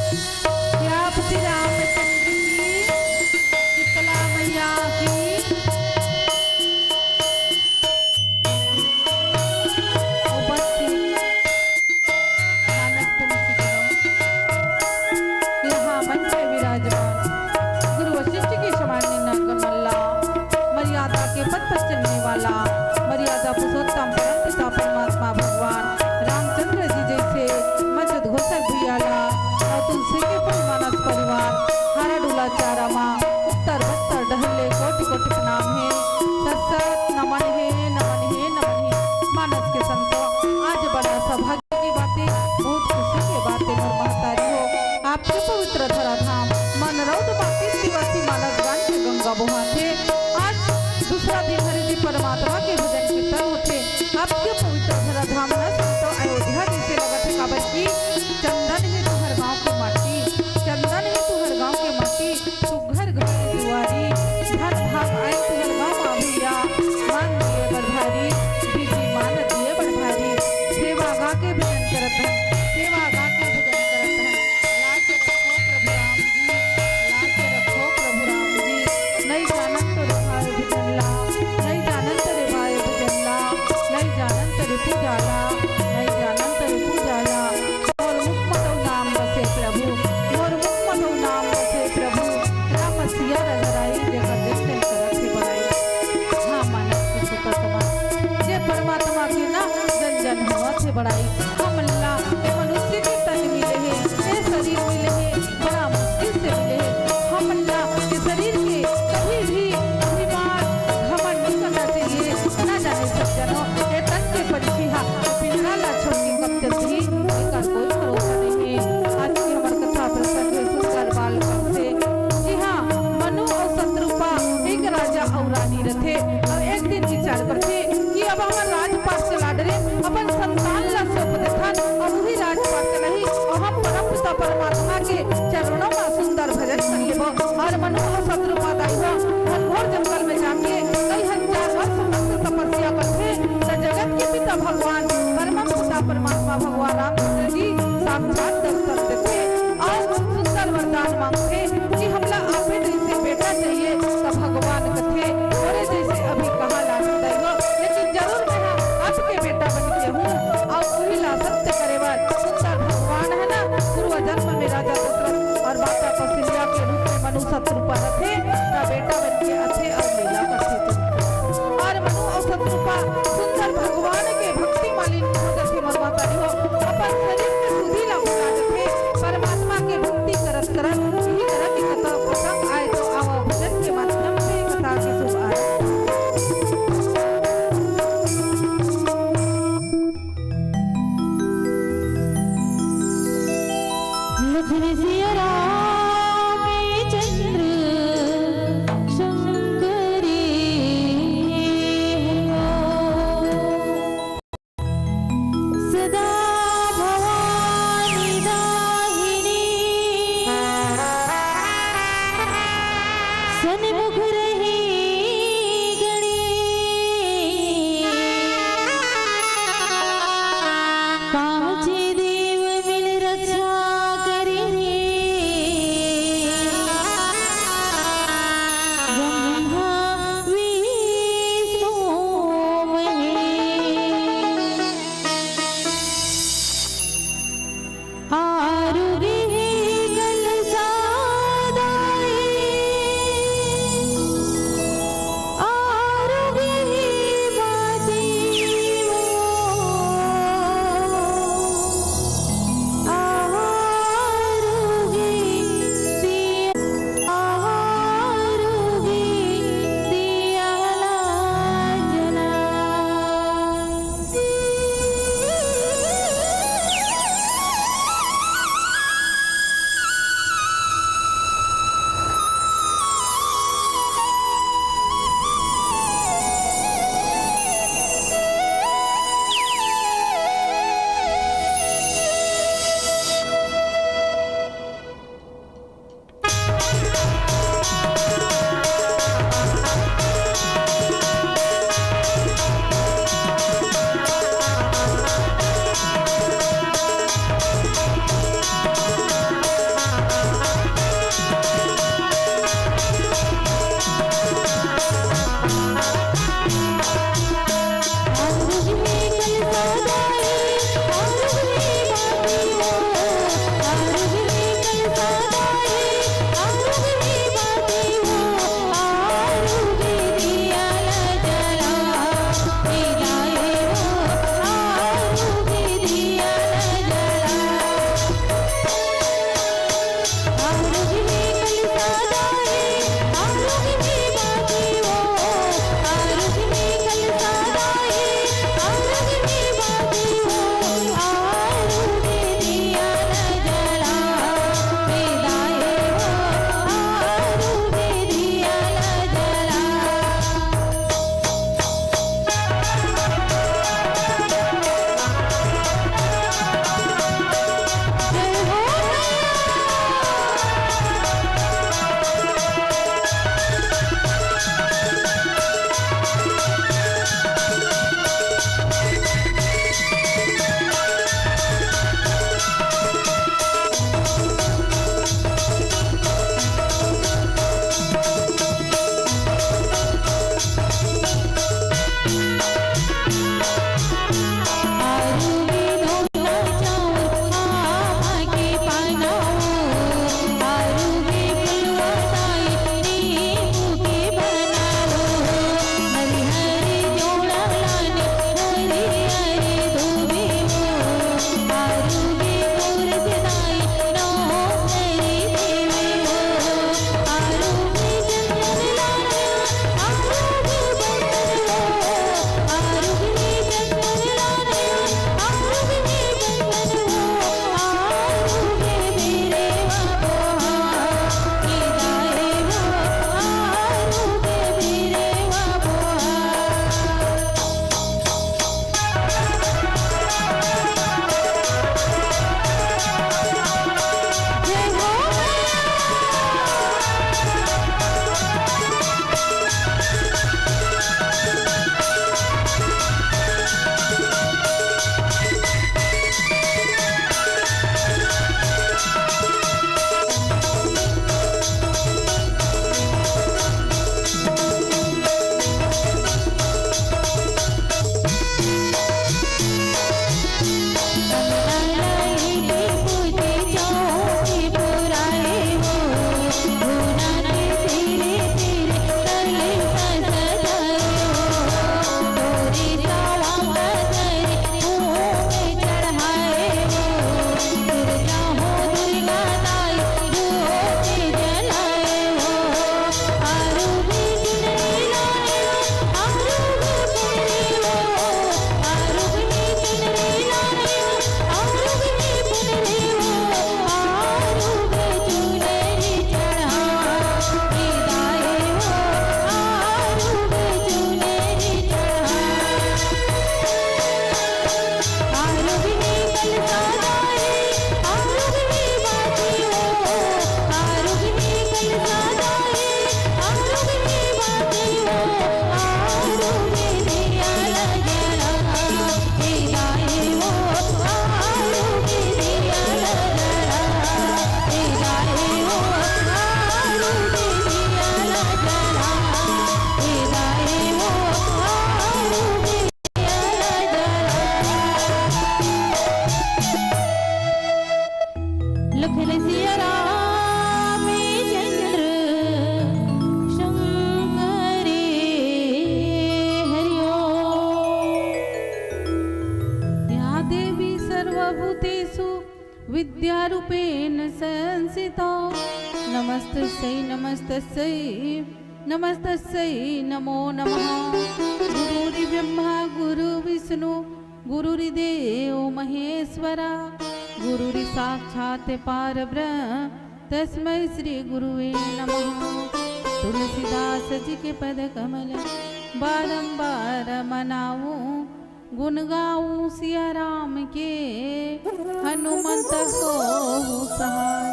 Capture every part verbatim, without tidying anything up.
सियापति रामचंद्र की, शीतला मैया की। उपस्थित मानस पुंसजनों, यहाँ मंच पे विराजमान गुरु वशिष्ठ के समान निन्ना गमन ला, मर्यादा के पथ पर चलने वाला, मर्यादा पुरुषोत्तम परम पिता परमात्मा भगवान रामचंद्र जी जैसे मंच उद्घोषक भैया ला और तुलसी के फूल मानस परिवार, हारा डोला चारा मा उत्तर बत्तर डहर ले कोटि कोटि प्रणाम हे। सत सत नमन हे, नमन हे, नमन हे। मानस के संतो, आज बड़ा सौभाग्य की बात हे, बहुत खुशी की बात हे मोर महतारी हो। आपके पवित्र धराधाम मनरौद मा तीस दिवसीय मानस गान के गंगा बोहाथे। आज दूसरा दिन हरे जी परमात्मा के भजन कीर्तन होथे। आपके पवित्र धराधाम न संतो अयोध्या जैसे लगत हे, काबर की चंदन हे तुहर गाँव के माटी, चंदन हे तुहर गाँव के माटी, सुघर घर दुआरी, धन भाग आए तुहर गाँव मा भैया, मान दिए बर भारी, दीदी मान दिए बर भारी। सेवा गा के भजन करत हन, सेवा गा के भजन करत हन। लाज रखो प्रभु राम जी, लाज रखो प्रभु राम जी। नइ जानन तोरे भाई भजन ला, नइ जानन तोरे भाई भजन ला, नइ जानन तोरे पूजा ला, नइ जानन तोरे पूजा ला। मोर मुख म तोर नाम बसे प्रभु, मोर मुख म तोर नाम बसे प्रभु। राम सिया रघुराई जेकर जन जन करत हे बड़ाई। हाँ मानस के छोटा समाज, जे परमात्मा के ना जन जन होवत हे बड़ाई। हमन ला ए मनुष्य के तन मिले हे, ए शरीर मिले हे, बड़ा मुश्किल से मिले हे। हमन ला ए शरीर के कभी भी अभिमान, घमंड नहीं करना चाहिए। ना जाने सज्जनों, ए तन के पंछी हा पिंजरा ला छोड़ के कब चलही, एकर कोई भरोसा नहीं हे। आज के हमर कथा प्रसंग हे सुंदर बाल कब से। जी हाँ, मनु अउ शतरूपा एक राजा अउ रानी रथे अउ एक दिन विचार करथे कि अब हमर राजपाट चला डरे, अपन संतान ला सौंप देथे। रूपा रथे, त बेटा बन के आथे अउ लीला करथे। अउ मनु अउ शतरूपा सुंदर भगवान के भक्ति मालिन हो जाथे। मन माता जी हो, अपन शरीर के सुधि ला भुला जाथे। परमात्मा के भक्ति करत करत इही तरह के कथा प्रसंग आए तो आवा भजन के माध्यम से कथा के शुभ आरंभ। लखन सिया राम चंद्र शंकर विद्यारूपेण संस्थितौ। नमस्तस्यै नमस्तस्यै नमस्तस्यै नमो नमः। गुरुर् ब्रह्मा गुरुर् विष्णु गुरुर्देवो महेश्वरा। गुरुर् साक्षात् परब्रह्म तस्मै श्री गुरुवे नमः। तुलसीदास जी के पद कमल बारंबार मनाऊं, गुण गाऊं सिया राम के, हनुमंत होहु सहाय।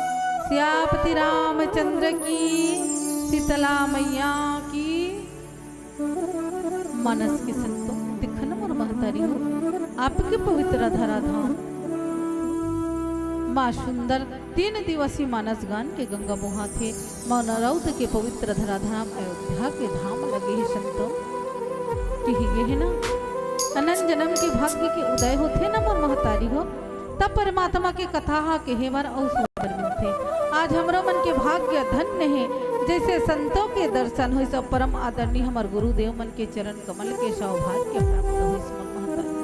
सियापति रामचंद्र की, शीतला मैया की। मानस के संतो, देखन मोर महतारी हो, आपके पवित्र धराधाम माँ सुंदर तीन दिवसीय मानस गान के गंगा बोहाथे। माँ नरौत के पवित्र धराधाम अयोध्या के धाम लगे हे संतो। किही गे हे ना, अनंत जन्म के भाग्य के उदय होथे ना मोर महतारी हो, तब परमात्मा के कथा हा कहे बर अउ सुने बर मिलथे। आज हमरो मन के भाग्य धन्य हे, जैसे संतों के दर्शन होइस अउ परम आदरणीय हमर गुरुदेव मन के चरण कमल के सौभाग्य प्राप्त होइस मोर महतारी।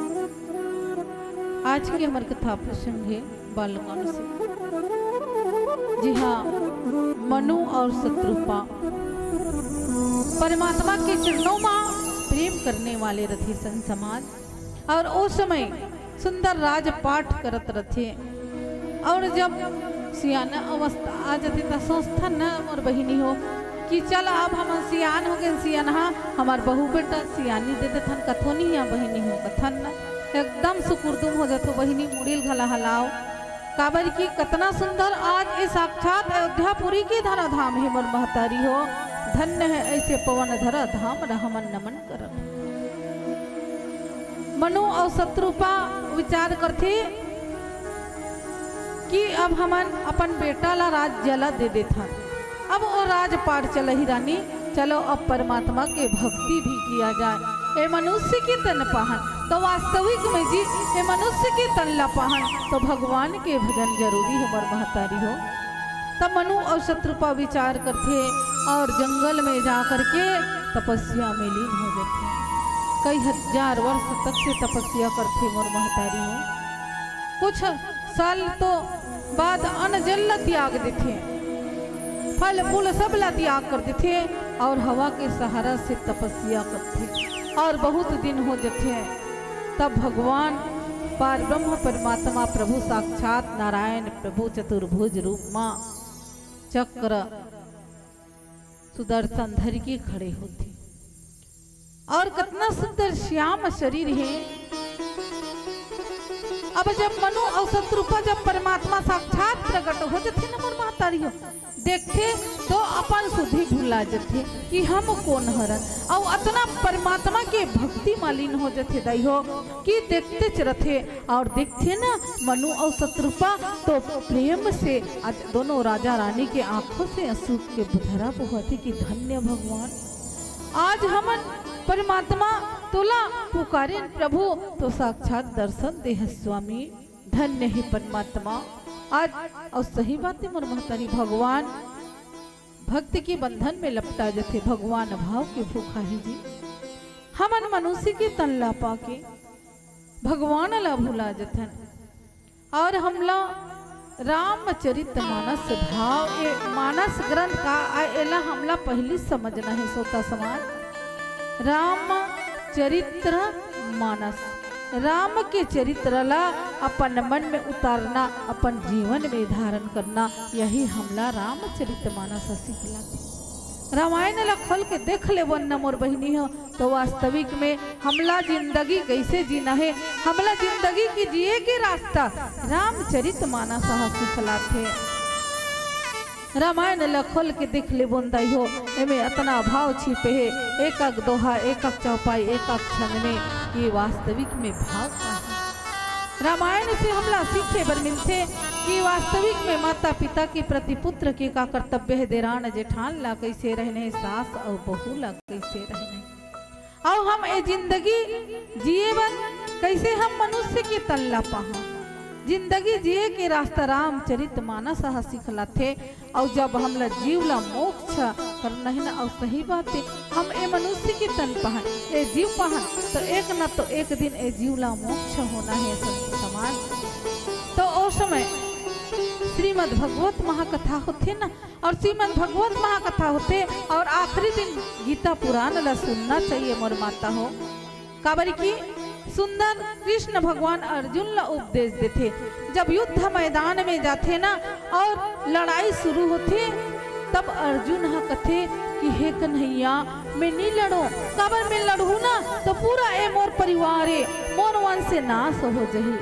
आज के हमर कथा प्रसंग हे बाल मानस। जी हाँ, मनु अउ शतरूपा परमात्मा के चरणों मा प्रेम करने वाले रथे संत समाज। अउ ओ समय सुंदर राजपाठ करत रथे। अउ जब सियान अवस्था आ जाथे, त सोचथन न मोर बहिनी हो कि चल, अब हमन सियान हो गेन, सियान हा हमर बहू बेटा सियानी दे देथन, कथो नहीं या बहिनी हो, कथन न। एकदम सुकुरदुम हो जाथो बहिनी, मुड़ी ल घला हलाओ। काबर कि कतना सुंदर आज ए साक्षात अयोध्यापुरी के धराधाम हे मोर महतारी हो। धन्य हे ऐसे पवन धराधाम, हमन नमन करत। मनु अउ शतरूपा विचार करथे कि अब हमन अपन बेटा ला राज्य ला दे देथन। अब ओ राजपाट चलही रानी, चलो अब परमात्मा के भक्ति भी किया जाए। ए मनुष्य के तन पाहन, तो वास्तविक में जी, ए मनुष्य के तन ला पाहन, तो भगवान के भजन जरूरी हे मोर महतारी हो। तब मनु अउ शतरूपा विचार करथे अउ जंगल में जा करके तपस्या में लीन हो जाथे। कई हजार वर्ष तक से तपस्या करथे मोर महतारी हो। कुछ साल तो बाद अन्न जल ला त्याग देथे, फल फूल सब ला त्याग कर देथे अउ हवा के सहारा से तपस्या करथे अउ बहुत दिन हो जाथे। तब भगवान पार ब्रह्म परमात्मा प्रभु साक्षात नारायण प्रभु चतुर्भुज रूप मा चक्र सुदर्शन धर के खड़े होथे अउ कतना सुंदर श्याम शरीर हे। अब जब मनु अउ शतरूपा जब परमात्मा साक्षात प्रकट हो जथे न मोर महतारी हो, देखथे तो अपन सुधि भुला जथे कि हम कोन हरन, अउ अतना परमात्मा के भक्ति मा लीन हो जथे दाई हो कि देखतेच रथे। अउ देखथे न मनु अउ शतरूपा तो प्रेम से आज दोनों राजा रानी के आंखों से आंसू के बुधरा बोहथे कि धन्य भगवान, आज हमन परमात्मा तोला पुकारेन प्रभु, तो साक्षात दर्शन देह स्वामी। धन्य हे परमात्मा। आज अउ सही बात हे मोर महतारी, भगवान भक्त के बंधन में लपटा जथे, भगवान भाव के भूखा हे जी। हमन मनुष्य के तन ला पाके भगवान ला भुला जथन अउ हमला रामचरित मानस भाव, ए मानस ग्रंथ का आय, एला हमला पहिली समझना हे श्रोता समाज। रामचरित्र मानस, राम के चरित्र ला अपन मन में उतारना, अपन जीवन में धारण करना, यही हमला रामचरित मानस ह सिखलाथे। रामायण ला खोल के देख लेबो न मोर बहिनी हो, तो वास्तविक में हमला जिंदगी कइसे जीना हे, हमला जिंदगी के जिए के रास्ता रामचरित मानस ह सिखलाथे। रामायण ला खोल के देख लेबो न दाई हो, एमे अतना भाव छिपे हे, एक एक दोहा, एक एक चौपाई, एक एक छंद में ये वास्तविक में भाव का हे। रामायण से हमला सीखे बर मिलथे कि वास्तविक में माता पिता के प्रति पुत्र के का कर्तव्य हे, देरान जेठान ला कइसे रहना हे, सास अउ बहू ला कइसे रहना हे, अउ हम ए जिंदगी जिए बर कइसे हम मनुष्य के तन ला पाहन। जिंदगी जिए के रास्ता रामचरित मानस ह सिखलाथे। अउ जब हमला जीव ला मोक्ष करना हे ना, अउ सही बात हे, हम ए मनुष्य के तन पाहन, ए जीव पाहन, तो एक ना तो एक दिन ए जीव ला मोक्ष होना हे संत समाज। तो ओ समय श्रीमद् भगवत महाकथा होथे ना, और श्रीमद् भगवत महाकथा होथे और आखिरी दिन गीता पुराण ला सुनना चाहिए मोर माता हो। काबर कि सुंदर कृष्ण भगवान अर्जुन ला उपदेश देथे। जब युद्ध मैदान में जाथे ना और लड़ाई शुरू होथे, तब अर्जुन ह कथे कि हे कन्हैया, मैं नी लड़ो, काबर मैं लड़हूं ना तो पूरा ए मोर परिवार ए, मोर वंश से नाश हो जही।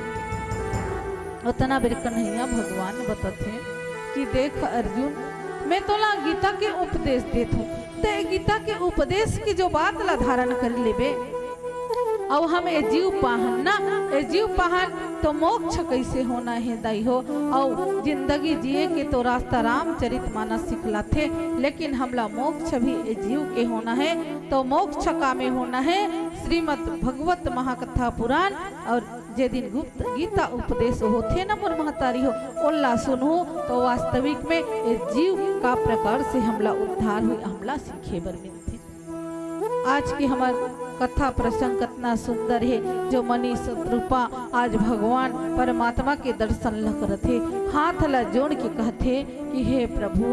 ओतना बेर कन्हैया भगवान बतथे कि देख अर्जुन, मैं तोला गीता के उपदेश देत हूँ, ते गीता के उपदेश के जो बात ला धारण कर लेबे, अउ हम ए जीव पाहन ना, ए जीव पाहन तो मोक्ष कैसे होना हे दाई हो, अउ जिंदगी जिए के तो रास्ता रामचरित मानस सिखलाथे, लेकिन हमला मोक्ष भी ए जीव के होना हे, तो मोक्ष का में होना हे श्रीमद् भगवत महाकथा पुराण। और जे दिन गुप्त गीता उपदेश होथे ना मोर महतारी हो, ओला सुनहूं तो वास्तविक में ए जीव का प्रकार से हमला उद्धार होई, हमला सीखे बर मिलथे। आज के हमर कथा प्रसंग कतना सुंदर हे, जो मनीष शतरूपा आज भगवान परमात्मा के दर्शन ल करत हे, हाथ ल जोड़ के कहथे कि हे प्रभु,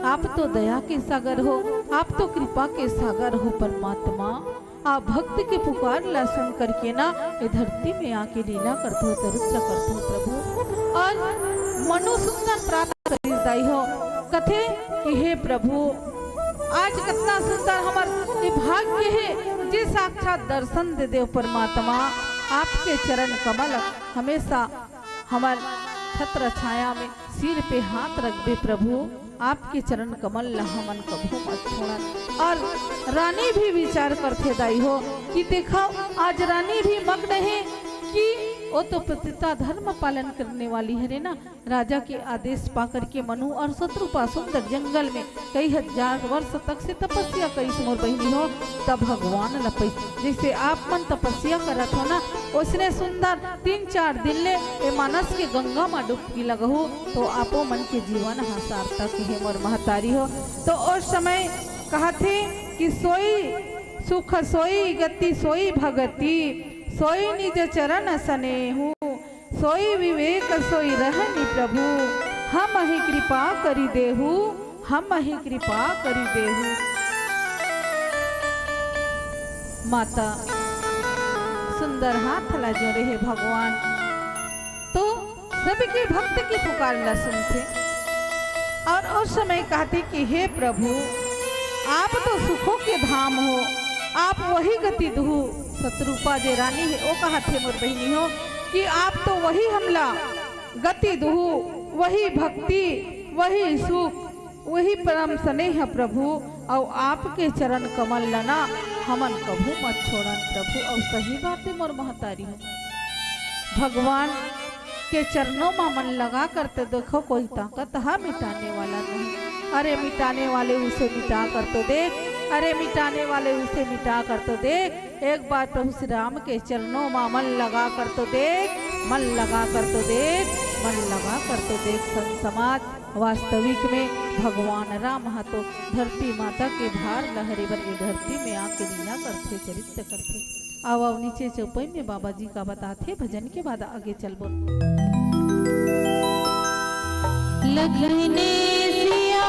आप तो दया के सागर हो, आप तो कृपा के सागर हो परमात्मा। आप भक्त के पुकार ला सुन करके ना ए धरती में आके लीला करथो, चरित्र करथो प्रभु। और मनु सुंदर प्रार्थना करिस दाई हो, कथे कि हे प्रभु, आज कतना सुंदर हमर ए भाग्य हे, जे साक्षात दर्शन दे देव परमात्मा। आपके चरण कमल हमेशा हमर छत्र छाया में सिर पे हाथ रखबे प्रभु, आपके चरण कमल ला हमन कभू मत छोड़न। और रानी भी विचार करथे दाई हो कि देखो, आज रानी भी मग्न हे कि वो तो पतिता धर्म पालन करने वाली हरे ना, राजा के आदेश पा करके मनु और शतरूपा सुंदर जंगल में कई हजार वर्ष तक से तपस्या करिस मोर बहिनी हो, तब भगवान ल पाइस। जैसे आप मन तपस्या करत हो ना, ओसने सुंदर तीन चार दिन ले ए मानस के गंगा मा डुबकी लगहू, तो आपो मन के जीवन ह सार्थक हे मोर महतारी हो। तो ओ समय कहथे कि सोई सुख सोई गति सोई भगति, सोई निज चरण सनेहू, सोई विवेक सोई रहनि प्रभु, हमहि कृपा करि देहु, हमहि कृपा करि देहु। माता सुंदर हाथ ला जोड़े हे भगवान, तो सबके भक्त के पुकार ला सुनथे। और उस समय कहथे कि हे प्रभु, आप तो सुखों के धाम हो, आप वही गति दुहू। शतरूपा जे रानी हे, वो कहथे मोर बहिनी हो कि आप तो वही हमला गति दुहू, वही भक्ति, वही सुख, वही परम स्नेह प्रभु। अउ आपके चरण कमल लना हमन कभू मत छोड़न प्रभु। अउ सही बात हे मोर महतारी हो, भगवान के चरणों मा मन लगा कर तो देखो, कोई ताकत हा मिटाने वाला नहीं। अरे मिटाने वाले उसे मिटा कर तो देख, अरे मिटाने वाले उसे मिटा कर तो देख। एक बार प्रभु श्री राम के चरणों मा मन लगा कर तो देख, मन लगा कर तो देख, मन लगा कर तो देख। संत समाज, वास्तविक में भगवान राम हा तो धरती माता के भार लहरे बर ये धरती में आके लीला करथे, चरित्र करथे। आव, आव, नीचे चौपाई में बाबा जी का बताथे, भजन के बाद आगे चलबो। लखने सिया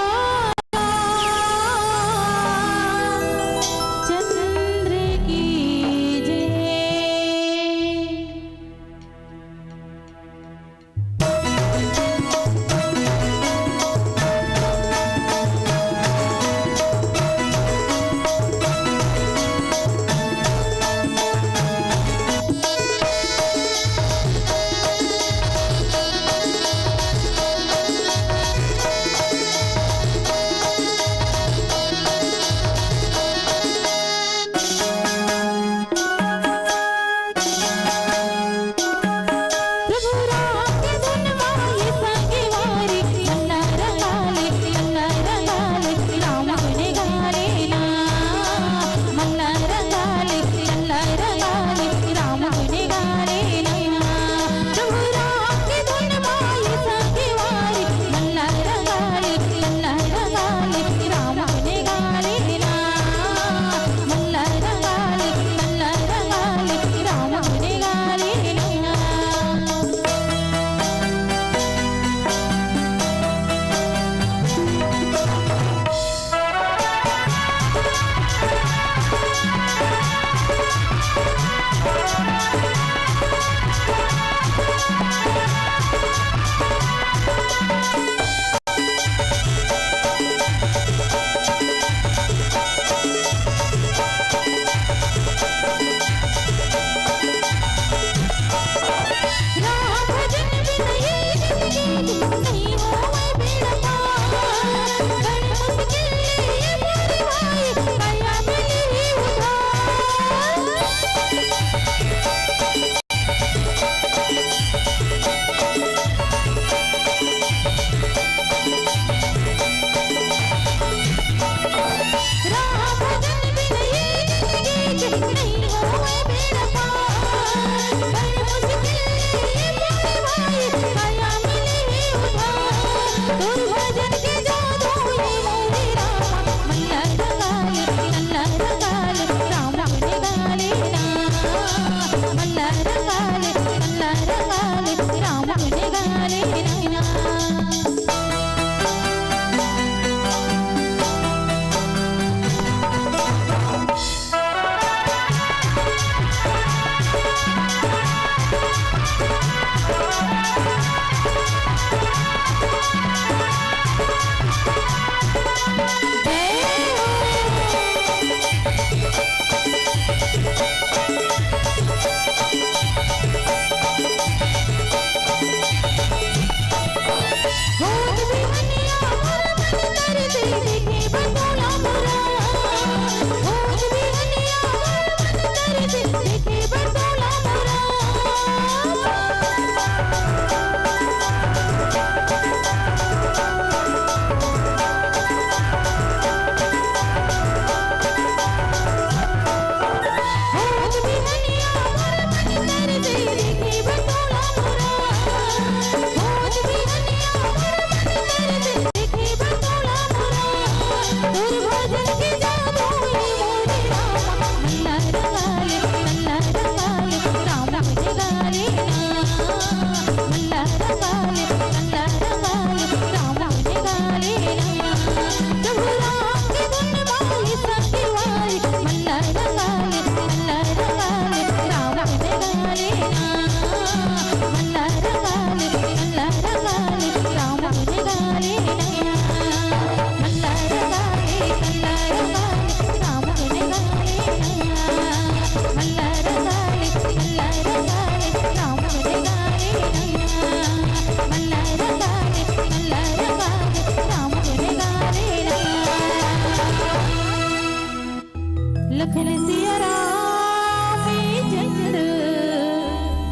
चंद्र की जय। लखन सिया राम चंद्र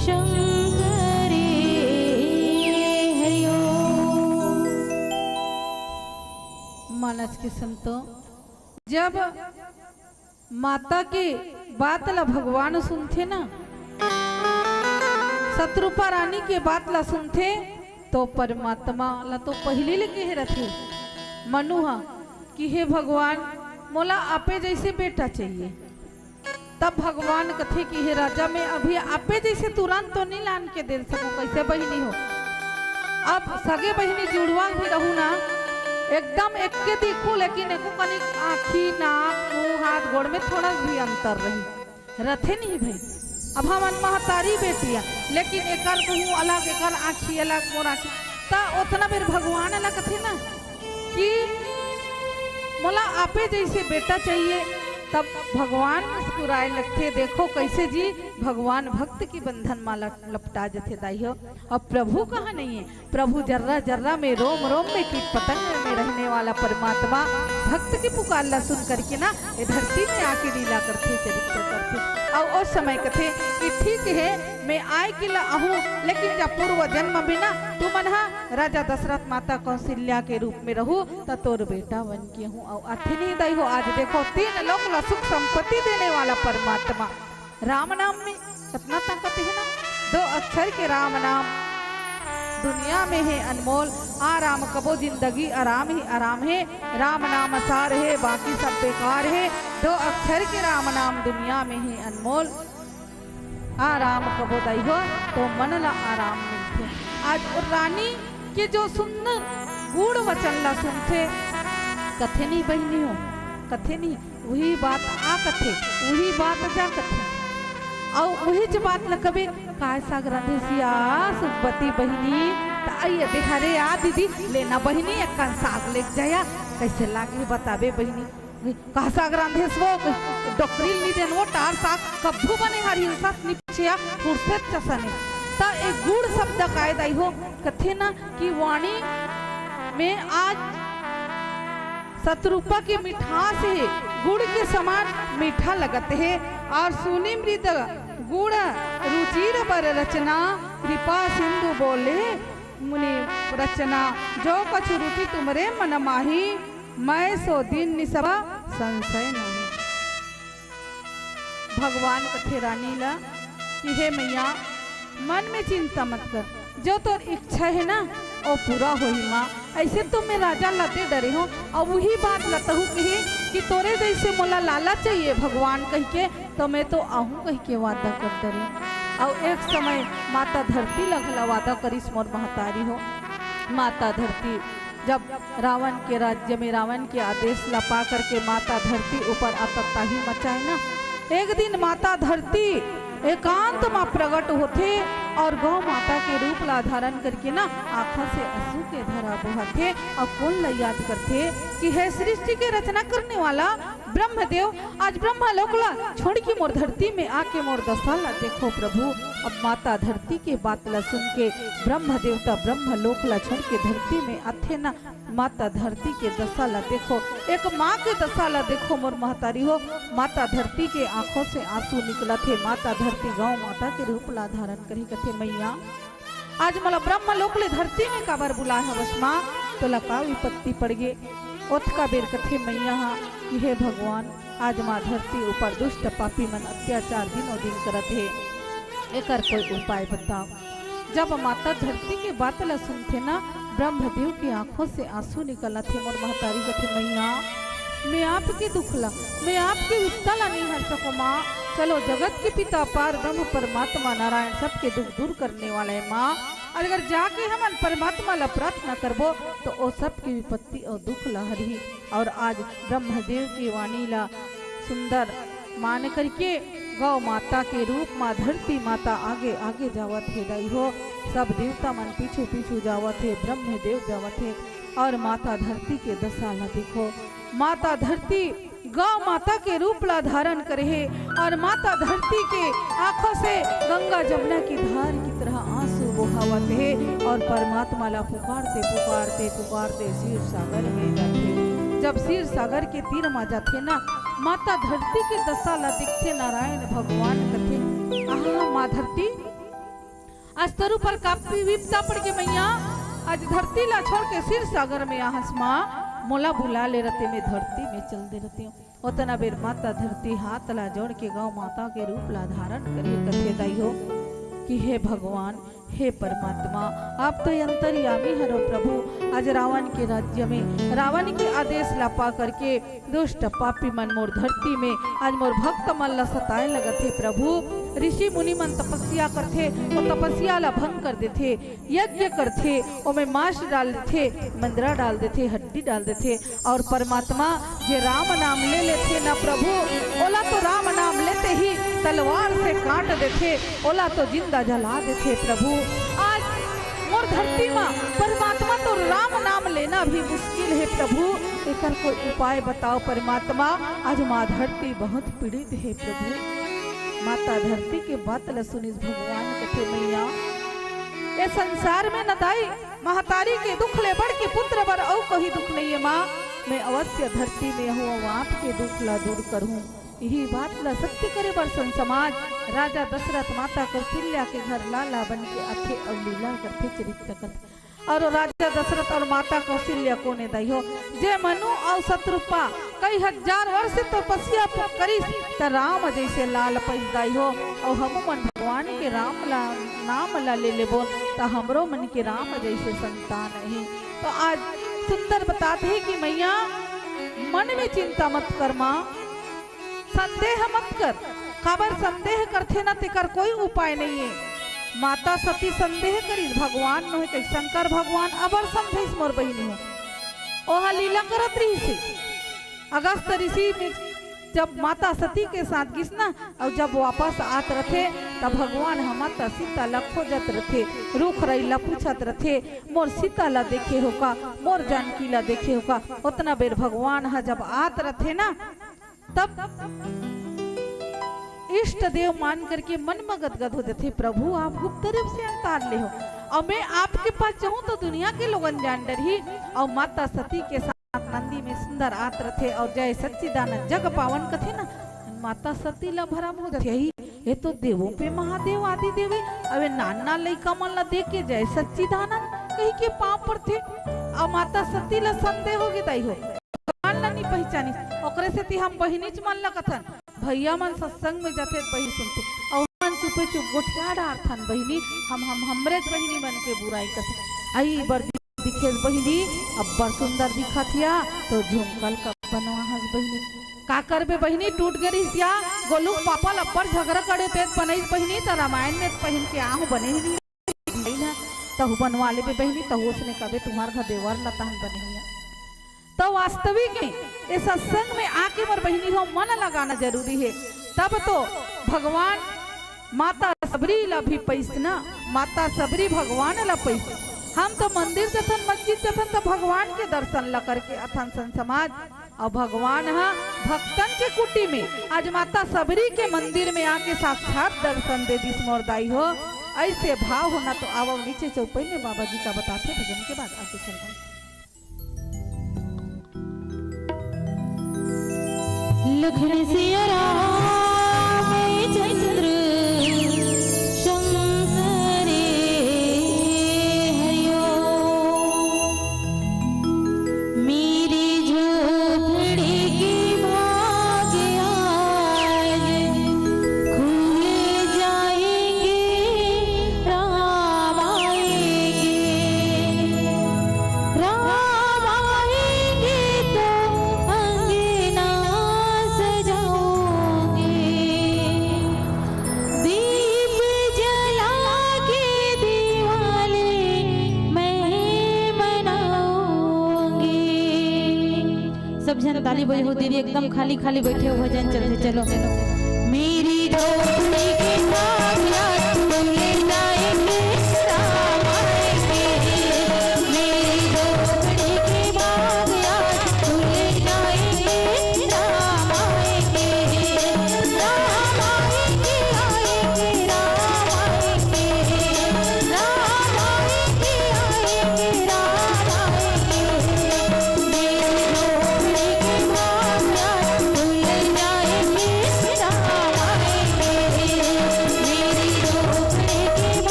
शंकर हरिओ। मानस के संतो, जब माता के बात ला भगवान सुनथे ना, सतरूपा रानी के बात ला सुनथे, तो परमात्मा ला तो पहिली ले कहे रथे मनु हा कि हे भगवान, मोला आपे जैसे बेटा चाहिए। तब भगवान कथे कि हे राजा, मैं अभी आपे जैसे तुरंत तो नहीं लान के दे सकूं, कैसे बहिनी हो? अब सगे बहिनी जुड़वा भी रहू ना, एकदम एक्के दिखू, लेकिन एको कनिक आँखी, नाक, मुंह, हाथ, गोड़ में थोड़ा भी अंतर रही, रथे नहीं भाई। अब हमन महतारी बेटिया, लेकिन एकर मुंह अलग, एकर आँखी अलग, मोर आँखी, त ओतना बेर भगवान ला कथे ना कि मोला आपे जैसे बेटा चाहिए। तब भगवान मुस्कुराए लगथे। देखो कैसे जी, भगवान भक्त के बंधन मा लप-, लपटा जथे दाई हो। अब प्रभु कहाँ नहीं है? प्रभु जर्रा जर्रा में, रोम रोम में, कीट पतंग में रहने वाला परमात्मा भक्त के पुकार ला सुन करके ना, ये धरती में आके लीला करथे, चरित्र करथे। अउ उस समय कथे कि ठीक है, मैं आए के ला आहूँ, लेकिन जब पूर्व जन्म में ना तुमन हा राजा दशरथ माता कौशल्या के रूप में रहू, त तोर बेटा बन के हूँ। अउ अथे नहीं दाई हो, आज देखो तीन लोक ला सुख संपत्ति देने वाला परमात्मा राम नाम में कतना ताकत है ना। दो अक्षर के राम नाम दुनिया में है अनमोल। आराम कबो जिंदगी आराम ही आराम है। राम नाम सार है, बाकी सब बेकार है। दो अक्षर के राम नाम दुनिया में है अनमोल। आराम कबो दाई हो तो मन ला आराम मिलथे। आज वो रानी के जो सुंदर गूढ़ वचन ला सुनथे, कथे नहीं बहिनी हो, कथे नहीं, वही बात आ कथे, वही बात जा कथे। अउ वहीच बात ल कबे, "काय साग रांधे सिया सुखबती बहिनी?" त आई दे, "हरे आ दीदी, लेना बहिनी, एक कन साग लेके जाया, कैसे लागे बताबे बहिनी।" "का साग रांधेस वो?" "डोकरी ल नी देन वो, टार साग कभू बने हर हिलसास नी पछिया, फुरसेत चसने।" त ए गूढ़ शब्द काय दाई हो, कथे ना कि वाणी में आज सतरूपा के मिठास हे, गुड़ के समान मीठा लगत हे। अउ सुनि मृदु गुण रुचिर बर रचना, कृपा सिंधु बोले मुनि रचना। जो कछु रुचि तुम्हरे मन माही, मैं सो दीन निसबा संशय नाही। भगवान कथे रानी ला कि हे मैया, मन में चिंता मत कर, जो तोर इच्छा हे ना, वो पूरा होही माँ। ऐसे तो मैं राजा ला दे डरे हूँ, अउ वही बात ला तहूँ कही कि तोरे जैसे मोला लाला चाहिए भगवान कहिके, तो मैं तो आहूँ कहिके वादा कर डरे। अउ एक समय माता धरती ला घला वादा करिस मोर महतारी हो। माता धरती जब रावण के राज्य में रावण के आदेश ला पा करके माता धरती ऊपर आतताही मचाए ना, एक दिन माता धरती एकांत मा प्रगट होथे और गौ माता के रूप ला धारण करके ना आंखों से आंसू के धारा बहाथे और कोन ला याद करथे कि हे सृष्टि के रचना करने वाला ब्रह्मदेव, आज ब्रह्मलोक ला छोड़ के मोर धरती में आके मोर दशा ला देखो प्रभु। अब माता धरती के बात ला सुन के ब्रह्म देवता ब्रह्मलोक ला छोड़ के धरती में आथे ना, माता धरती के दशा ला देखो, एक माँ के दशा ला देखो मोर महतारी हो। माता धरती के आंखों से आंसू निकलत हे। माता धरती गौ माता के रूप ला धारण करही कथे, मैया आज मोला ब्रह्मलोक ले धरती में काबर बुलाए हवस माँ, तोला का विपत्ति पड़ गे? ओतका बेर कथे मैया हा कि हे भगवान, आज माँ धरती ऊपर दुष्ट पापी मन अत्याचार दिनों दिन करत हे, एकर कोई उपाय बताओ। जब माता धरती के बात ला सुनथे ना, ब्रह्मदेव के आंखों से आंसू निकलत हे। मोर महतारी कथे, मैया, मैं आपके दुख ला, मैं आपके विपदा ला नहीं हर सको माँ। चलो, जगत के पिता पार ब्रह्म परमात्मा नारायण सबके दुख दूर करने वाला है माँ। अगर जाके हमन परमात्मा ला प्रार्थना करबो, तो ओ सबके विपत्ति और दुख ला हरही। और आज ब्रह्मदेव के वाणी ला सुंदर मान करके गौ माता के रूप मा धरती माता आगे आगे जावत हे दाई हो। सब देवता मन पीछू पीछू जावत हे, ब्रह्मदेव जावत हे और माता धरती के दशा ला देखो। माता धरती गौ माता के रूप ला धारण करे हे और माता धरती के आंखों से गंगा जमुना की धार की तरह आंसू बहावत हे और परमात्मा ला पुकारते पुकारते पुकारते क्षीर सागर में जाथे। जब क्षीर सागर के तीर मा जाथे ना, माता धरती के दशा ला देखथे नारायण भगवान, कथे, आहा माँ धरती, आज तोर ऊपर का विपदा पड़ गे मैया, आज धरती ला छोड़ के क्षीर सागर में आहस माँ, मोला बुला ले रहते, मैं धरती में चल दे रहती हूँ। ओतना बेर माता धरती हाथ ला जोड़ के गौ माता के रूप ला धारण करे कथे दाई हो कि हे भगवान, हे परमात्मा, आप तो अंतर्यामी हरो प्रभु। आज रावण के राज्य में रावण के आदेश ला पा करके दुष्ट पापी मन मोर धरती में आज मोर भक्त मन ला सताए लगत हे प्रभु। ऋषि मुनि मन तपस्या करथे, वो तपस्या ला भंग कर देथे, यज्ञ करथे, ओमे मांस डाल देथे, मंदरा डाल देथे, हड्डी डाल देथे। और परमात्मा जे राम नाम ले लेथे ना प्रभु, ओला तो राम नाम लेते ही तलवार से काट देथे, ओला तो जिंदा जला देथे प्रभु। आज मोर धरती मा परमात्मा तो राम नाम लेना भी मुश्किल हे प्रभु, एकर कोई उपाय बताओ परमात्मा। आज माँ धरती बहुत पीड़ित हे प्रभु। माता धरती के बात ल सुनिस भगवान, कथे, मैया, ये संसार में न दाई महतारी के दुख ले बढ़ के पुत्र बर अउ कोई दुख नहीं है माँ। मैं अवश्य धरती में हूँ, अउ आपके दुख ला दूर करूँ। यही बात ला सत्य करे बर संत समाज राजा दशरथ माता कौशल्या के घर लाला बन के आथे अउ लीला करथे, चरित्र करथे। और राजा दशरथ और माता कौशल्या कोने दाई हो, जे मनु और शतरूपा कई हजार वर्ष तपस्या प-, करिस, त राम जैसे लाल पैस दाई हो। और हमू मन भगवान के राम ला, नाम ला ले लेबो, त हमरो मन के राम जैसे संतान ही। तो आज सुंदर बताथे कि मैया, मन में चिंता मत कर माँ, संदेह मत कर। काबर संदेह करथे ना, तेकर कोई उपाय नहीं है। माता सती संदेह करिस, भगवान नोहे कहि, शंकर भगवान अबर समझाइस मोर बहिनी हो। ओहा लीला करत रहिस हे। अगस्त ऋषि में जब माता सती के साथ गिस ना, अउ जब वापस आत रथे, तब भगवान ह माता सीता ला खोजत रथे, रूख राई ला पूछत रथे, मोर सीता ला देखे हो का, मोर जानकी ला देखे हो का। ओतना बेर भगवान ह जब आत रथे ना, तब इष्ट देव मान करके मन म गदगद हो जथे, प्रभु आप गुप्त रूप से अवतार ले हो, अउ मैं आपके पास जाहूं तो दुनिया के लोगन जान डरही। अउ माता सती के साथ नंदी में सुंदर आत रथे अउ जय सच्चिदानंद जग पावन कथे ना, माता सती ला भरम हो जथे, "अई, ये तो देवों पे महादेव आदि देव हे, अबे नान नान लइका मन ला देख के जय सच्चिदानंद कहि के पांव पड़थे।" अउ माता सती ला संदेह हो गे दाई हो। भगवान ला नी पहिचानिस, ओकरे सेती हम बहिनीच मन ला कथन, भैया मन सत्संग में जाथे त बहिनी सुनथे, अउ हमन चुपे चुप गोठिया डारथन बहिनी, हम, हम हमरेच बहिनी मन के बुराई कथन। अई बर दिखेस बहिनी, अब्बड़ सुंदर दिखत हिया, तो झुमका ल का बनवा हस बहिनी, का करबे बहिनी, टूट गे रिहिस या गोलू के पापा ल अब्बड़ झगरा करे तेत बनइस बहिनी, त रामायण में पहिन के आहूं बने ही नहीं। तहू बनवा लेबे बहिनी, तहू उसने कबे तुम्हार घर देवर ल तहन बने ही। त वास्तविक में ये सत्संग में आके मोर बहिनी हो मन लगाना जरूरी हे, तब तो भगवान माता सबरी ला भी पइस ना, माता सबरी भगवान ला पइस। हम तो मंदिर जथन, मस्जिद जथन तो भगवान के दर्शन ला करके अथन सन समाज। अउ भगवान ह भक्तन के कुटी में आज माता सबरी के मंदिर में आके साक्षात दर्शन दे दिस मोर दाई हो। अइसे भाव होना तो आवव नीचे चौपई में बाबा जी का बताथे भजन के बाद आगे चलबो। लखन सिया राम चंद्र शंकर हयो। मेरी झोपड़ी के भाग आज खुल जाएंगे, राम आएंगे। राम आएंगे तो अंगना सजाऊंगी। दीप जला के दिवाली मैं मनाऊंगी। सब झन ताली बजाओ दीदी, एकदम खाली खाली बैठे हो, भजन चलथे, चलो। मेरी झोपड़ी के भाग आज खुल जाएंगे, राम आएंगे। मेरी झोपड़ी के भाग आज खुल जाएंगे, राम आएंगे। राम आएंगे, आएंगे, राम आएंगे। राम आएंगे, आएंगे, राम आएंगे। मेरी झोपड़ी के भाग आज खुल जाएंगे, राम आएंगे।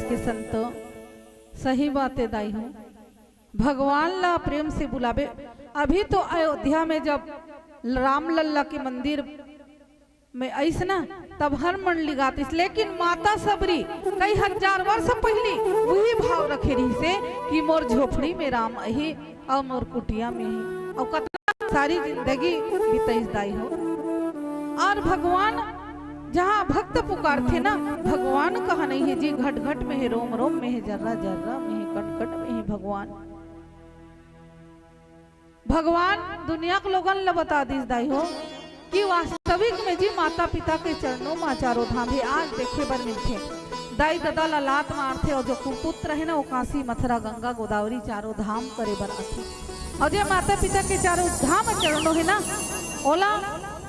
के संतो, सही बात है दाई हो, भगवान ला प्रेम से बुलाबे। अभी तो अयोध्या में जब रामलला के मंदिर में आइस ना, तब हर मन लिगातिस, लेकिन माता सबरी कई हजार वर्ष पहिली उही भाव रखे रहिसे कि मोर झोपड़ी में राम अही अउ मोर कुटिया में ही, अउ कतना सारी जिंदगी बिताइस दाई हो। और भगवान जहाँ भक्त पुकारथे ना, भगवान कहाँ नहीं है जी, घट घट में है, रोम रोम में है, जर्रा जर्रा में है, कण कण में है भगवान। भगवान दुनिया के लोगन ल बता दिस दाई हो कि वास्तविक में जी माता पिता के चरणों मा चारों धाम हे। आज देखे बर मिलथे, दाई ददा ला लात मारथे और जो कुपुत्र है ना, वो काशी मथुरा गंगा गोदावरी चारों धाम करे बर आथे। और जे माता पिता के चारों धाम चरणों है ना, ओला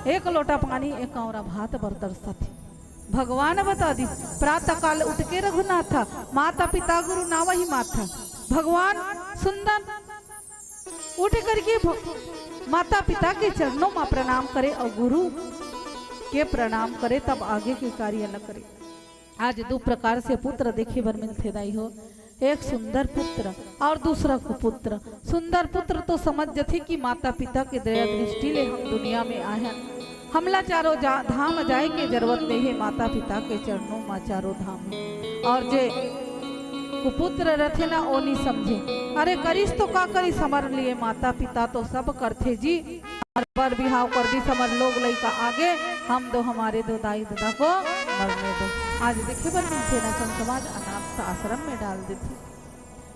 एक लोटा पानी एक कौरा भात बर तरसथे। भगवान बता दिस, प्रातः काल उठ के रघुनाथ, माता पिता गुरु नावहि माथा। भगवान सुंदर उठ करके भ-, माता पिता के चरणों मा प्रणाम करे और गुरु के प्रणाम करे, तब आगे के कार्य ल करे। आज दू प्रकार से पुत्र देखे बर मिलथे दाई हो, एक सुंदर पुत्र और दूसरा कुपुत्र। सुंदर पुत्र तो समझ जथे कि माता पिता के दया दृष्टि ले हम दुनिया में आए हन, हमला चारों जा-, धाम जाए के जरूरत नहीं है, माता पिता के चरणों मा चारों धाम है। और जे कुपुत्र रथे ना, ओ नी समझे, अरे करिस तो का करिस, हमर लिए माता पिता तो सब करथे जी। हमर बर बिहाव कर दिस, हमर लोग लइका आगे, हम दो हमारे दो दाई ददा को मरने दो। आज देखे बर मिलथे ना, संत समाज अनाथ आश्रम में डाल देथे।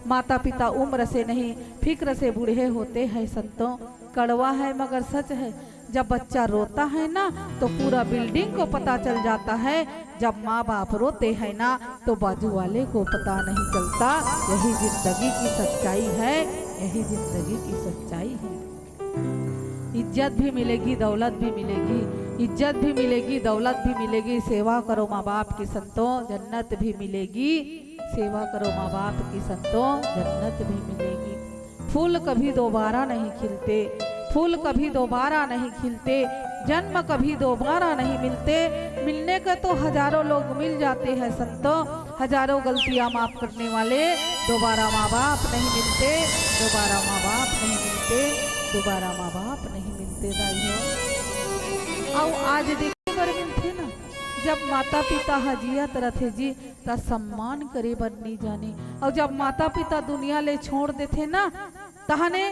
माता पिता उम्र से नहीं, फिक्र से बूढ़े होते हैं संतों। कड़वा है मगर सच है, जब बच्चा रोता है ना, तो पूरा बिल्डिंग को पता चल जाता है, जब माँ बाप रोते हैं ना, तो बाजू वाले को पता नहीं चलता। यही जिंदगी की सच्चाई है, यही जिंदगी की सच्चाई है। इज्जत भी मिलेगी, दौलत भी मिलेगी, इज्जत भी मिलेगी, दौलत भी मिलेगी। सेवा करो माँ बाप की संतों, जन्नत भी मिलेगी। सेवा करो माँ बाप की संतों, जन्नत भी मिलेगी। फूल कभी दोबारा नहीं खिलते, फूल कभी दोबारा नहीं खिलते, जन्म कभी दोबारा नहीं मिलते। मिलने के तो हजारों लोग मिल जाते हैं संतों, हजारों गलतियां माफ करने वाले दोबारा माँ बाप नहीं मिलते, दोबारा माँ बाप नहीं मिलते, दोबारा माँ बाप नहीं मिलते दाई हो। अउ आज देखे बर मिलथे ना, जब माता पिता ह जियत रथे जी, त सम्मान करे बर नी जाने, अउ जब माता पिता दुनिया ले छोड़ देथे ना, तहने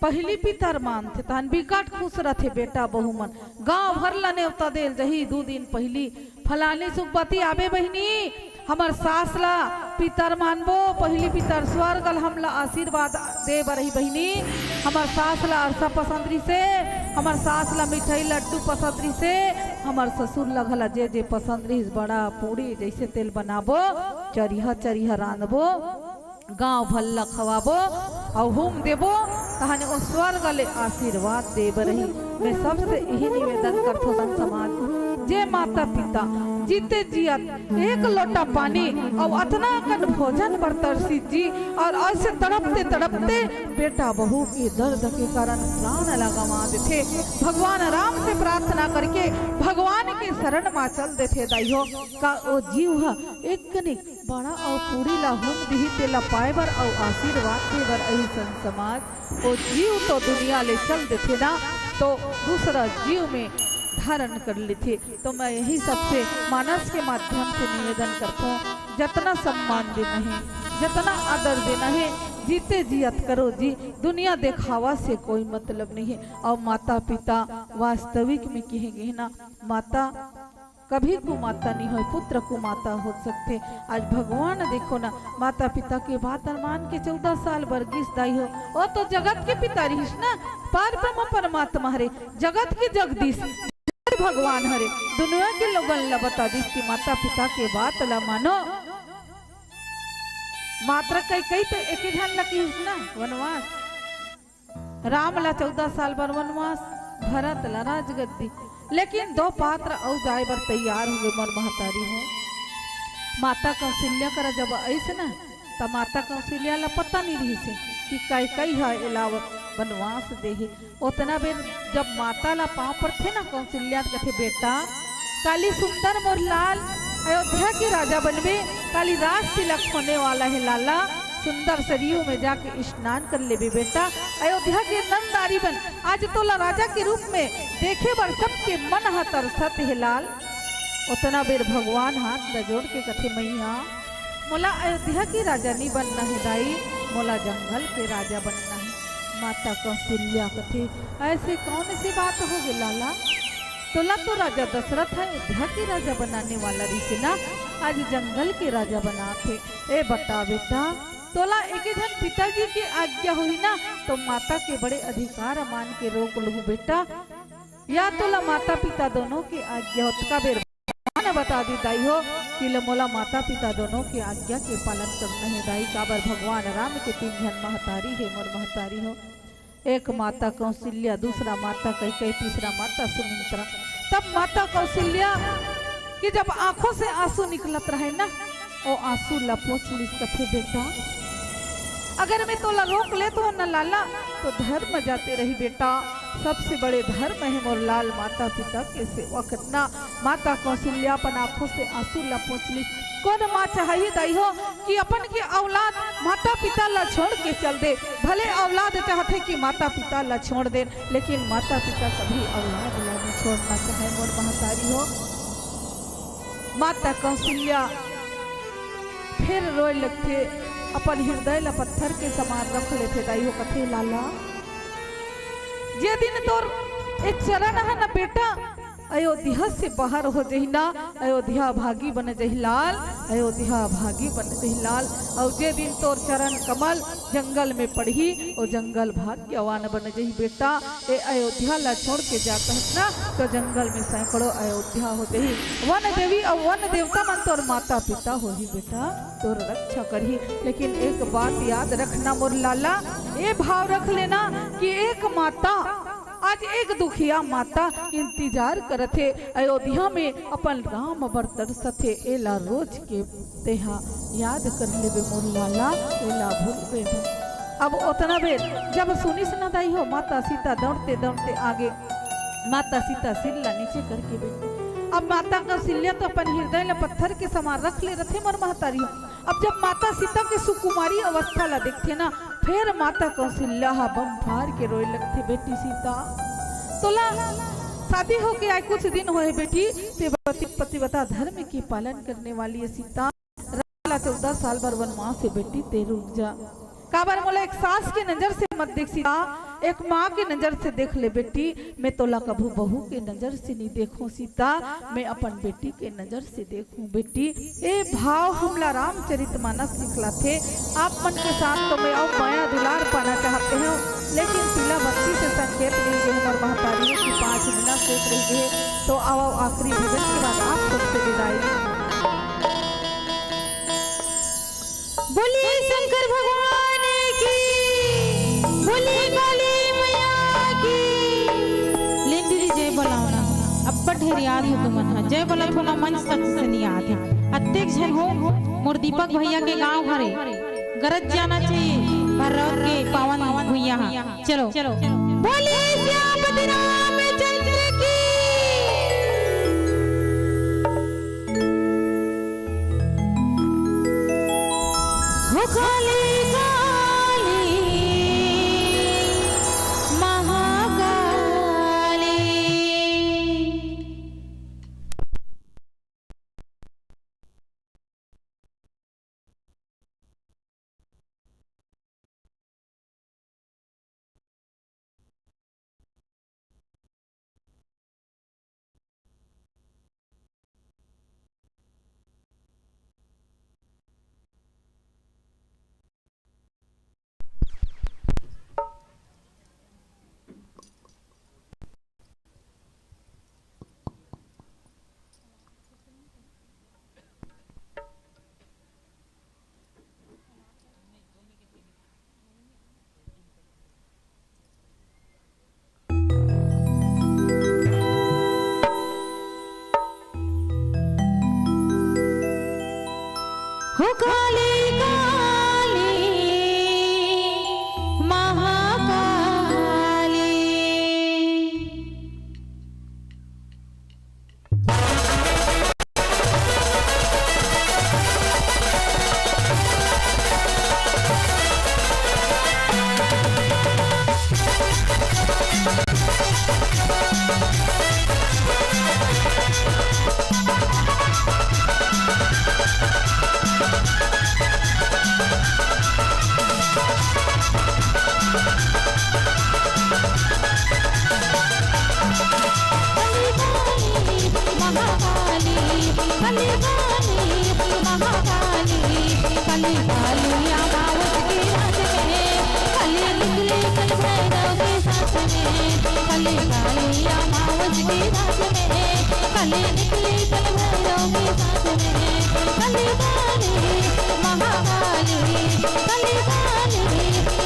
पहिली पितर मानथे, तहन बिकट खुश रथे बेटा बहू मन। गांव भर ला नेवता देल जही, दू दिन पहिली फलानी सुखबती आबे बहिनी, हमर सास ला पितर मानबो, पहिली पितर स्वर्ग ल हमला आशीर्वाद दे बर ही बहिनी। हमर सास ला अरसा पसंद रिसे, हमर सास ला मिठाई लड्डू पसंद रिसे, हमर ससुर ला घला जे जे पसंद रिस, बड़ा पूड़ी जैसे तेल बनाबो, चरिहा चरिहा रांधबो, गांव भर ल खवाबो अउ हूम देबो, तहने ओ स्वर्ग ले आशीर्वाद दे बर ही। मैं सबसे यही निवेदन करथो संत समाज, जे माता पिता जीते जियत एक लोटा पानी अउ अतना अकन भोजन बर तरसी जी, अउ ऐसे तड़पते तड़पते बेटा बहू के दर्द के कारण प्राण ला गंवा देथे। भगवान राम से प्रार्थना करके भगवान के शरण मा चल देथे दाई हो। का ओ जीव ह एक कनिक बड़ा अउ पूरी ला हूम दिही, तेला पाए बर अउ आशीर्वाद दे बर अही संत समाज। ओ जीव तो दुनिया ले चल देथे ना, तो दूसरा जीव में धारण कर लेथे। तो मैं यही सबसे मानस के माध्यम से निवेदन करथों, जतना सम्मान देना है, जतना आदर देना है, जीते जियत करो जी। दुनिया देखावा से कोई मतलब नहीं है। अउ माता पिता वास्तविक में कहे गए ना, माता कभी कुमाता नहीं होय, पुत्र कुमाता हो सकथे। आज भगवान देखो ना, माता पिता के बात मान के चौदह साल बर गिस दाई हो, ओ तो जगत के पिता रहिस ना, पार ब्रह्म परमात्मा हरे, जगत के जगदीश भगवान हरे, दुनिया के लोगन ला बता दिस कि माता पिता के बात ला मानो। मात्र कई कई तो एक ही झन ला किहिस ना वनवास। राम ला चौदह साल बर वनवास, भरत ला राजगद्दी, लेकिन दो पात्र अउ जाए बर तैयार हो गए मोर महतारी हो। माता कौशल्या करा जब आइस ना, त माता कौशल्या ला पता नहीं रहिस कि कैकई ह एला वनवास देहे। ओतना बेर जब माता ला पाँव पड़थे ना कौशल्या, त कथे, "बेटा, काली सुंदर मोर लाल, अयोध्या के राजा बनबे, काली राज तिलक होने वाला हे लाला। सुंदर सरयू में जाके स्नान कर लेबे बेटा। अयोध्या के नंदारी बन, आज तोला राजा के रूप में देखे बर सबके मन ह तरसत हे लाल। ओतना बेर भगवान हाथ ल जोड़ के कथे, मैया, मोला अयोध्या के राजा नी बनना हे दाई, मोला जंगल के राजा बनना हे। माता कौशल्या कथे, ऐसे कौन सी बात हो गे लाला? तोला तो राजा दशरथ ह अयोध्या के राजा बनाने वाला रहिसे ना, आज जंगल के राजा बनात हे। ए बता बेटा, तोला एके झन पिताजी के आज्ञा होही ना, तो माता के बड़े अधिकार मान के रोक लूहू बेटा, या तोला माता पिता दोनों के आज्ञा हो। ओतका बेर भगवान बता दी दाई हो कि ले मोला माता पिता दोनों के आज्ञा के पालन करना हे दाई, काबर भगवान राम के तीन झन महतारी हे मोर महतारी हो। एक माता कौशल्या, दूसरा माता कैकेयी, तीसरा माता सुमित्रा। तब माता कौशल्या के जब आंखों से आंसू निकलत रहे ना, ओ आंसू ला पोंछ लिस, कथे, बेटा, अगर मैं तोला रोक लेत हो ना लाला, तो धर्म जाते रही बेटा। सबसे बड़े धर्म हे मोर लाल माता पिता के सेवा करना। माता कौशल्या अपन आंखों से आंसू ला पोंछ लिस। कोन माँ चाहही दाई हो कि अपन के औलाद माता पिता ला छोड़ के चल दे? भले औलाद चाहथे कि माता पिता ला छोड़ दे, लेकिन माता पिता कभी औलाद ला नहीं छोड़ना चाहे मोर महतारी हो। माता कौशल्या फिर रोए लगथे, अपन हृदय ला पत्थर के समान रख लेथे। दाई हो कथे, लाला, जे दिन तोर ए चरण है ना बेटा, अयोध्या से बाहर हो जही ना, अयोध्या भागी बन जही लाल, अयोध्या भागी बन जही लाल। अउ जे दिन तोर चरण कमल जंगल में पड़ही, ओ जंगल भाग्यवान बन जही बेटा। ए अयोध्या ला छोड़ के जात हस ना, तो जंगल में सैकड़ों अयोध्या हो जही। वन देवी अउ वन देवता मन तोर माता पिता होही बेटा, तोर रक्षा करही। लेकिन एक बात याद रखना मोर लाला, ए भाव रख लेना कि एक माता आज एक दुखिया माता इंतजार करत हे, अयोध्या में अपन राम बर तरसत हे। एला रोज के तेहा याद कर लेबे मोर लाला, एला भूलबे नहीं। अब ओतना बेर जब सुनिस न दाई हो, माता सीता दौड़ते दौड़ते आगे, माता सीता सिर ला नीचे करके बैठी। अब माता कौशल्या तो अपन हृदय ला पत्थर के समान रख ले रथे मोर महतारी हो। अब जब माता सीता के सुकुमारी अवस्था ला देखथे ना, फेर माता कौशल्या ह बम फार के रोए लगथे, बेटी सीता, तोला शादी होके आए कुछ दिन होए बेटी, ते पति-, पतिव्रता धर्म के पालन करने वाली है सीता। राम ला चौदह साल बर वनवास हे बेटी, ते रुक जा। काबर मोला एक सास के नजर से मत देख सीता, एक माँ के नजर से देख ले बेटी। मैं तोला कभू बहू के नजर से नहीं देखूं सीता, मैं अपन बेटी के नजर से देखूं बेटी। ए भाव हमला रामचरित मानस सिखलाथे। आप मन के साथ तो मैं अउ मया दुलार पाना चाहते हंव, लेकिन पीला बत्ती से संकेत मिल गे हमर महतारी की पाँच मिनट शेष रह गे, तो आओ आखिरी भजन के बाद आप सबसे विदाई। बोलिए शंकर भगवान की, बोलिए काली मैया की। लेंदरी जय बोलाओ ना, अब्बड़ ढेर याद हो तुमन हा। जय बोला थोड़ा मंच तक से नहीं याद है। अतेक झन हो, मोर दीपक भैया के गांव हरे, गरज जाना चाहिए भर राउत के पावन भुइया हा। चलो, बोलिए सियापति रामचंद्र की। हो काली काली महाकाली। हो काली काली महाकाली। काली काली अमावस की रात में, काली निकली कल भैरव के साथ में। काली काली महाकाली, काली काली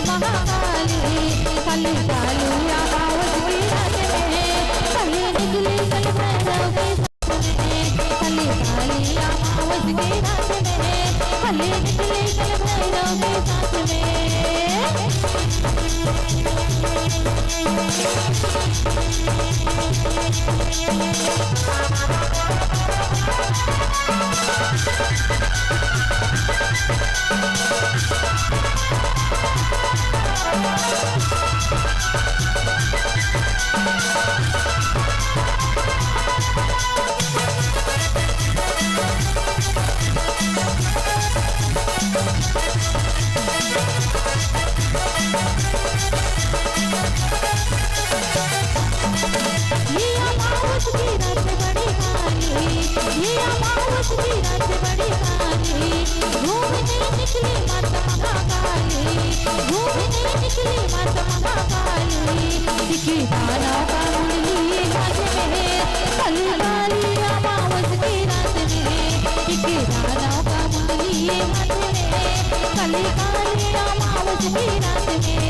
महाकाली, काली काली अमावस की रात में, काली निकली कल भैरव के साथ में। काली काली अमावस की रात में, काली निकली कल भैरव के साथ में। ये अमावस की रात बड़ी काली, ये अमावस की रात बड़ी काली, घूमने निकली माता महाकाली, घूमने निकली माता महाकाली। दिखी दानव का मुंडली हाथ में, काली काली अमावस की रात में, दिखी दानव का मुंडली हाथ में, काली काली अमावस की रात में।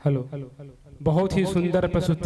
हेलो, बहुत ही सुंदर प्रस्तुति।